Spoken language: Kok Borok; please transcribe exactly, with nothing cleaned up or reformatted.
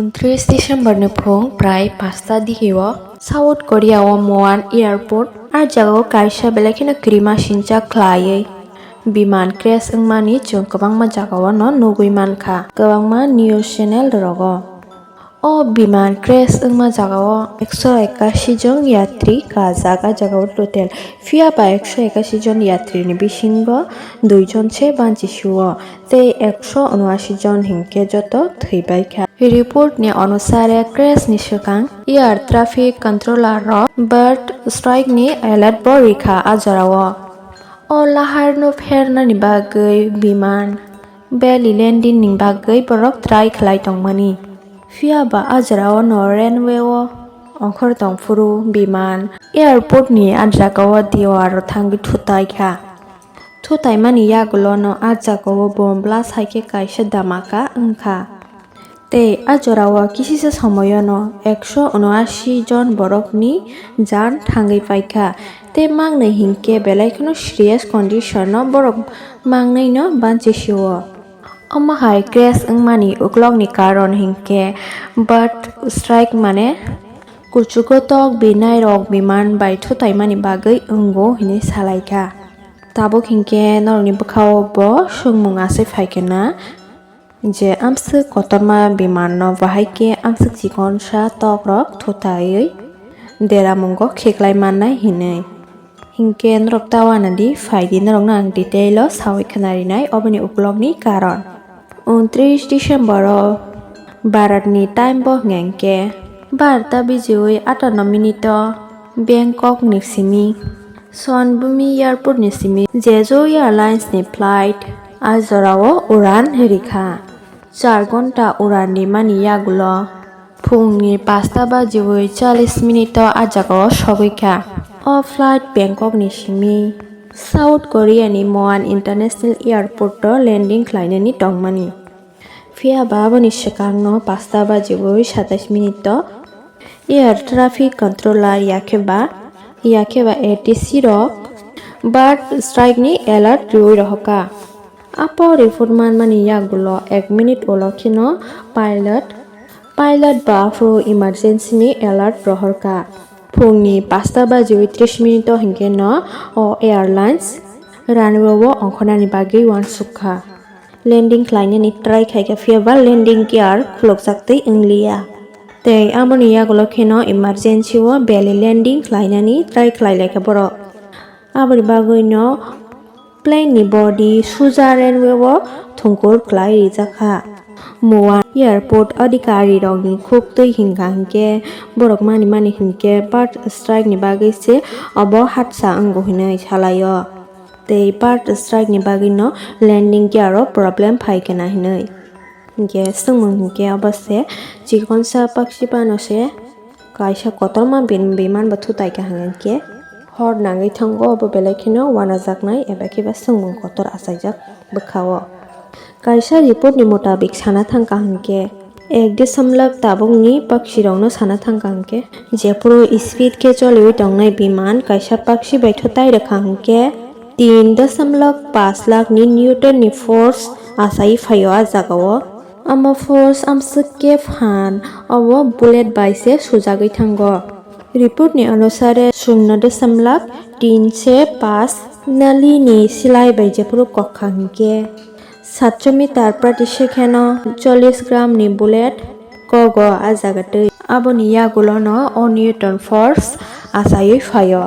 Untris December ni phung prai pasta digi o South Korea o Muan Airport, a jagao kaisa belai kheno kwrwima sincha khlaiwi biman crash wngmani chwng kwbangma jagao no nugwi mankha, kwbangma news channel rogo. O biman crash wngma jagao ekso ekashi jon yatri kajak, a jagao total. Phiya ba ekso ekashi jon yatri ni bisingo dui jon se banchi sio, tei ekso unashi jon hinkhe joto thwibaikha. Report ni onusare crash ni swkang air traffic controller rok bird strike ni alert bo rikha a jorao. O lahar no phernani bagwi biman belly landing ni bagwi borok try khlai tongmani. Phiya ba a jorao no runway o ongkhor tongphuru biman airport ni a jagao diwar rok thangwi thutai kha. Thutaimani yagulo no a jagao bomb blast hai khe kaisa dhamaka wngkha. Tei a jorao kisisa somoyono ekso unashi jon borokni jan thangwi paikha, tei mangnwi hinkhe belai kheno serious condition-o borok mangnwino banchi sio. Omo hai crash wngmani uklokni karon hinkhe bird strike, mane kuchugo tok birnai rok biman bai thutaimani bagwi wngo hinwi salaikha. Tabuk hinkhe norokni bwkhao bo swngmung asai phaikhe na, je amswk kotorma bimanno bahai khe amswk chikonsa tokrok thutaiwi deramungo khiklai mannai hinwi. Hinkhe norok ta uanadi phaidi, norokno ang detail o sawi khwnarinai oboni uklokni karon. Untris December o Bharat ni time bo hwnkhe barta bijiwi atanno minute o Bangkok ni simi Suvarnabhumi Airport ni simi Jeju Airlines ni flight a jorao uran rikha. Char ghonta uran rimani yagulo phungni pasta bajiwi challis minute o a jagao sogwi kha. O flight Bangkok ni simi South Korea ni Muan International Airport o landing khlainani tongmani. Phiya ba aboni swkangno pasta bajiwi satais minute o air traffic controller yakhe ba, yakhe ba A T C rok bird strike ni alert riwi rohorkha. Apo report manmani yagulo ek minute ulo kheno pilot, pilot ba aphuru emergency ni alert rohorkha. Phungni pasta bajiwi tris minute o hinkhe no o airlines runway o ongkhornani bagwi uansukha. Landing khlainani try khaikha, phiya ba landing gear khulukjak tei wngliya. Tei aboni yagulo kheno emergency o belly landing khlainani try khlai laikha borok. Aboni bagwino plane ni body suja runway o thwngkur khlai rijak kha. Muan Airport adhikari rokni khuk twi hinkha hinkhe borok mani mani hinkhe bird strike ni bagwi se obo hatsa wngo hinwi salaio. Tei bird strike ni bagwi no landing gear o problem phai khe na hinwi. Hinkhe swngmung hinkhe obo se chikonsa pakchi phano se kaisa kotorma bin-, biman bo thutai kha hinkhe hor nangwi thango, obo belai kheno uanajaknai eba khe ba swngmung kotor achaijak bwkha o. Kaisa report ni mutabik sana thangkha hinkhe ek dosomlok tabukni pakchi rokno sana thangkha hinkhe, jephuru speed khe choliwi tongnai biman kaisa pakchi bai thutai rwkha hinkhe tin dosomlok panch lakh ni newton ni force achai phaio a jagao. Omo force amswk khe phan, obo bullet bai se sujagwi thango. Report ni onusare shunno dosomlok tin se panch nali ni silai bai jephuru kokha hinkhe satso meter prati second o chollish gram ni bullet kogo a jaga twi. Aboni yagulo no o newton force achaiwi phaio.